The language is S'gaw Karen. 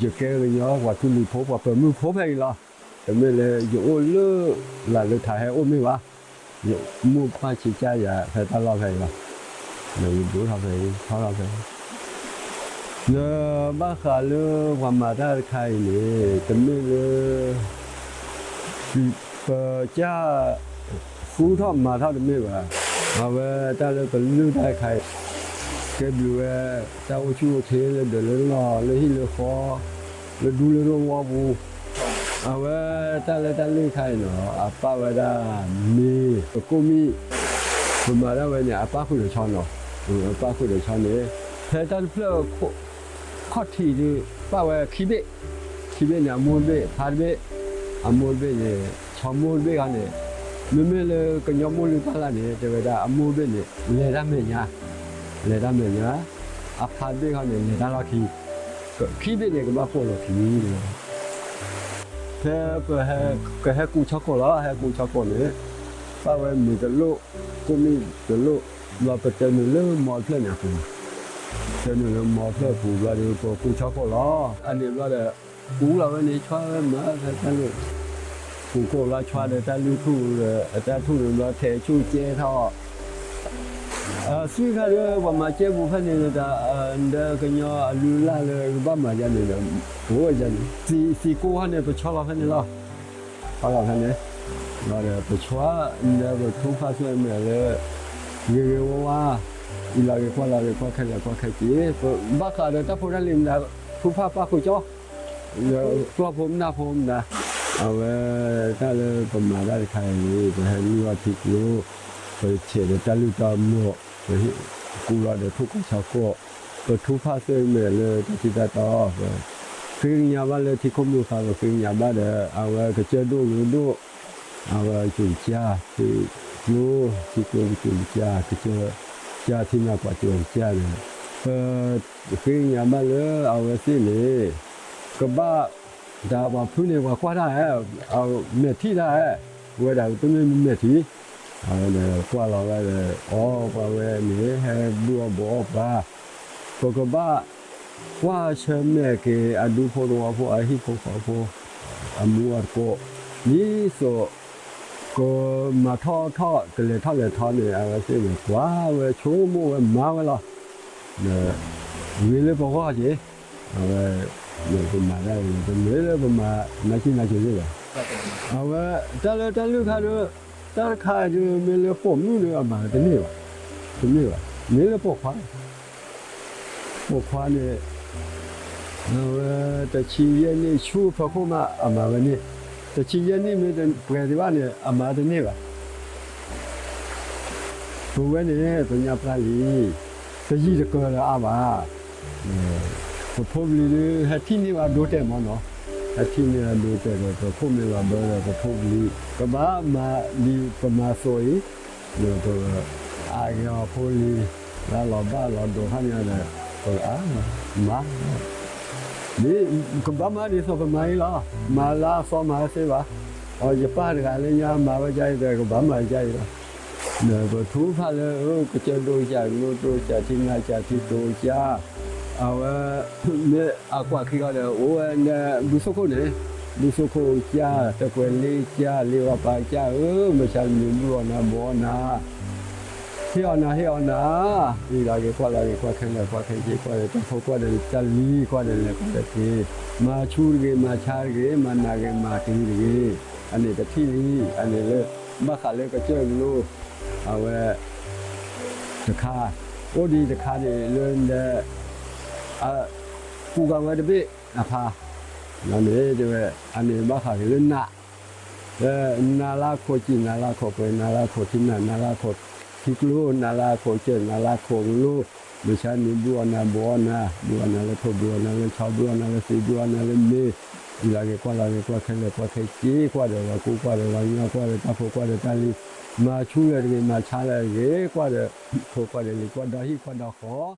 ယကဲကညီပှၤထူလံၤဖိ ပှၤပၢၤမုၢ်ဖိဖဲအံၤလီၤ. တမ့ၢ်လၢယအိၣ်လၢ လၢထးဟဲအိၣ်မ့ၢ်ဘၣ်, ယမိၢ်ပၢ်ဆံးကၢ်ယၤဖဲတၢ်လီၢ်ဖဲအံၤလီၤ. ဒီးယဒိၣ်ထီၣ်ဖဲအံၤ ထီထီၣ်ဖဲအံၤ, ဒီးဘၣ်ဃးလၢပှၤမၤတၢ်တခါအံၤန့ၣ် တမ့ၢ်လၢ ပကစၢ် ဃုထီၣ်မၤထီၣ်တမ့ၢ်ဘၣ်. အဝဲတၢ်လၢပလုၢ်တၢ်တခါအံၤ ကဲဘျုးဝဲ တၢ်အိၣ်ဆူၣ်အိၣ်ချ့လၢဒၢးလၢလီၢ် လၢဟံၣ်လၢဃီ လၢဒူလၢသဝီပူၤ, အဝဲတၢ်လၢတၢ်လုၢ်တခါအံၤနီၤ အပၣ်ဝဲဒၣ်မ့ၤ ပကိၣ်မံၣ် ပမၤဒၣ်ဝဲန့ၣ် အပၣ်ဃုာ်ဒီးဆီနီၤ, အပၣ်ဃုာ်ဒီးဆီန့ၣ် ဖဲတၢ်တဖျၢၣ် ခီၣ်ထံးဒုး ပၣ်ဝဲခံဘ့ၣ်, ခံဘ့ၣ်န့ၣ် အမိၢ်တဘ့ၣ် ဖါတဘ့ၣ်, အမိၢ်တဘ့ၣ်န့ၣ် ဆီမိၢ်တဘ့ၣ်ခီန့ၣ်, မ့မ့ၢ်လၢကညီမိၢ်လုၢ်တၢ်လၢ်န့ၣ် တဲဝဲဒၣ်အမိၢ်တဘ့ၣ်န့ၣ် လဲၤတၢ်မဲာ်ညါ, လဲၤတၢ်မဲာ်ညါ, အဖါတဘ့ၣ်ခီန့ၣ် လဲၤတၢ်လီၢ်ခံ, ခံဘ့ၣ်န့ၣ် ကဘၣ်ပိာ်လီၤခံ ဖဲပ ကဟဲကူဆီခိၣ်လီၤ, ဟဲကူဆီခိၣ်န့ၣ် ပၣ်ဝဲမ့ၤတလိၣ်, ကိၣ်မံၣ်တလိၣ်, ဘျီပတဲနုာ်လၢမီတဖျၢၣ်န့ၣ်အပူၤ, တဲနုာ်လၢမီတဖျၢၣ်အပူၤဘျီဒီး ပကူဆီခိၣ်လီၤ. အန့ၣ်ဘျီဒီး ကူလီၤဝဲန့ၣ် ဆွါဝဲမၤဖဲတၢ်လုၢ်, ကူခိၣ်ဘျီဆွါဒီးတၢ်လုၢ်ထူၣ်ဒီး အတၢ်ထူၣ်န့ၣ်ဘျီထဲးဆူၣ်ကဲထီၣ် အသွံၣ်ခါဒီး ပှၤမၤကဲပူၤဖဲန့ၣ်ဒီး ဒီးကညီအလုၢ်အလၢ်လၢကဘၣ်မၤယါန့ၣ်ဒီး အိၣ်ဝဲယါန့ၣ် သံကိၢ်ဟီန့ၣ် ပဆီလီၤဖဲန့ၣ်လီၤ. ဆီလီၤဖဲန့ၣ် ဒီးပဆီဒီးပထူၣ်ဖးသွဲမဲာ်လၢ ဂ့ၤဂ့ၤဝါဝါ အံၤလီၤဂ့ၤကွၢ်လီၤဂ့ၤ ကွၢ်ခဲလၢာ်ကွၢ်ခဲဆ့ ပဘၣ်ဃးဒီးတၢ်ဖိတၢ်လံၤမနုၤ ထူၣ်ဖးပၣ်ဃုာ်ကၠီ လၢကျီၢ်ဖိမနၢ်ဖိမနုၤ အဝဲတၢ်လၢပမၤတၢ်တခါအံၤန့ၣ် ပဟဲလုၢ်အီၣ်ထံကျိ ပဆဲးဒီးတၢ်လုၢ်တၢ်မိၢ် ပကူလီၤဒီးထိၣ်ကီၢ်ဆီခိၣ် ပထူၣ်ဖးသွဲမဲာ်လၢတၢ်ထံၣ်တၢ်တီ ပဃ့ကညးဘၣ်လၢထံခိၣ်မုၢ်ဃါ ပဃ့ကညးဘၣ်ဒီး အဝဲကစၢၢ်ဒိၣ်ဂ့ၤဒိၣ် အဝဲကစၢၢ်ကစၢ် ထံကျိ ထံကျိကစၢၢ်ကစၢ် ကစၢၢ်ကစၢ် ထံနၢ်ပှၤကစၢၢ်ကစၢ်န့ၣ် ပဃ့ကညးဘၣ်လၢအဝဲသ့ၣ်န့ၣ် ကဘၣ် တၢ်ပှၤဖုန့ၣ် ပှၤကွၢ်တၢ်ဧါ, မဲာ်ထံၣ်တၢ်ဧါ, ဝဲဒၣ်တမ့ၢ်မဲာ်ထံၣ်, အဝဲဒီးကွၢ်လီၤဝဲဒီး အီ ပှၤဝဲန့ၣ် ဟဲဘုၣ်အီၣ်ဘီအီၣ်ပှၤ, ပကဘၣ် ကွၢ်ဆၢၣ်မဲာ်က့ၤအဒူဖိသဝီဖိ အဟံၣ်ဖိဃီဖိ အမူအသကိး, ဒ်သိး ကမၤထီၣ်ထီၣ် ကလဲၤထီၣ်လဲၤထီန့ၣ် အဝဲသ့ၣ်န့ၣ် ကွၢ်ဝဲဆိကမိၣ်ဝဲမၤဝဲလီၤ. ဒီး ဂ့ၤလၢပဂီၢ်က့ၤ, အဝဲ ပမၤတၢ်အံၤ တမ့ၢ်လၢပမၤနးစံၣ်နးစိၤန့ၣ်ဘၣ်. အဝဲ တၢ်လၢတၢ်လုၢ်ခါဒီး တၢ်တခါဒီး မ့ၢ်လၢပိာ်မုၣ်ဒီးအမၤတန့ၢ်ဘၣ်, တန့ၢ်ဘၣ်, မ့ၢ်လၢပိာ်ခွါ ပိာ်ခွါန့ၣ် အဝဲ တဆံယဲၢ်နံၣ်ဆူဖီခိၣ်မး အမၤဝဲန့ၣ်, တဆံယဲၢ်နံၣ်မ့ၢ်ပှဲၤဒံးဘၣ်န့ၣ် အမၤတန့ၢ်ဘၣ်. ပဝဲန့ၣ် ပညါပှၢ်လံ, တယံာ်တကၢလၢအါဘၣ်. ပဖိပလံၤဒုး ဟဲထံၣ်န့ၢ်ဘၣ်ဒိတဲာ်မးနီၤ, ဟဲထံၣ်န့ၢ်ဘၣ်ဒိတဲာ်ဒီး ပခိၣ်မ့ၢ်လီၤဘၢဒီး ပဖိပလံၤ ကဘၣ်မၤဒ်ပမၤစိၤအံၤ ဒီးပအါဂ့ၤအီၤဖိလံၤ လၢလီၤဘၣ်လီၤဒိးခါန့ၣ်ဒီး ပအါမၤ ဒ်ကဘၣ်မၤဒ်သိးပမၤအံၤလီၤ. မၤလၢအသီမၤဝဲသ့ဘၣ်. အီ ယပၢ်တဂၤလၢညါမၤဝဲဒ်အံၤဒီး ကဘၣ်မၤဒ်အံၤလီၤ. ဒီးပထူၣ်ဖးလၢ ကစၢၢ်ဒိၣ်ကစၢ် ကလိဒိၣ်ကစၢ် ထံနၢ်ကစၢ် ထံတိကစၢ် အဝဲ မ့ၢ်အကွၢ်ခံဂီၤဒီး အိၣ်ဝဲလၢဘုသိၣ်ခိၣ်န့ၣ်, ဘုသိၣ်ခိၣ်ကစၢ် တကွဲးလ့ကစၢ် လ့ဝါပၤကစၢ်ဧၢ, မုၢ်ဆါတနံၤဘုၣ်အီၣ်နၤဘှီအီၣ်နၤ, ဟ့ၣ်အီၣ်နၤဟ့ၣ်အီၣ်နၤ, အံၤလီၤဂ့ၤကွၢ်လီၤဂ့ၤ ကွၢ်ခဲလၢာ်ကွၢ်ခဲဆ့ ကွၢ်ဒီးတၢ်ဖိ ကွၢ်ဒီးတၢ်လံၤ ကွၢ်ဒီးလဲၤကွၢ်ဒီးက့ၤ, မၤဆူၣ်တဂ့ၤ မၤဆါတဂ့ၤ မၤနးဂ့ၤမၤကလံၤတဂ့ၤ, အန့ၣ်တထံၣ်လံ, အန့ၣ်လၢ ဘၣ်ဃးလၢကစၢၢ်ကလိ အဝဲ တခါ အိၣ်ဒံးတခါန့ၣ်လၢ အ ကူကၤဝဲတဘ့ၣ်အဖါ, န့ၣ်တဲဝဲ အန့ၣ်ဘၣ်ဃးက့ၤလၢနး, လၢနးလၢခိၣ်စံၣ် နးလၢခိၣ်ပှဲၤ နးလၢခိၣ်ထံနၢ် နးလၢခိၣ်ထံကျိ နးလၢခိၣ်စၢၢ် နးလၢခိၣ်ကလိ, မုၢ်ဆါတနံၤဘုၣ်အီၣ်နၤဘှီအီၣ်နၤ, ဘုၣ်အီၣ်နၤလၢထိၣ် ဘုၣ်အီၣ်နၤလၢဆီ ဘုၣ်အီၣ်နၤလၢသံ ဘုၣ်အီၣ်နၤလၢမ့ၤ, အံၤလီၤဂ့ၤကွၢ်လီၤဂ့ၤ ကွၢ်ခဲလၢာ်ကွၢ်ခဲဆ့ ကွၢ်ဒီးပှၤကူ ကွၢ်ဒီးပှၤကညီ ကွၢ်ဒီးတၢ်ဖိ ကွၢ်ဒီးတၢ်လံၤ, မၤဆူၣ်လၢာ်တဂ့ၤ မၤဆါလၢာ်တဂ့ၤ ကွၢ်ဒီး ဖိကွၢ်ဒီးလံၤ ကွၢ်ဒီးဟံၣ်ကွၢ်ဒီးဃီ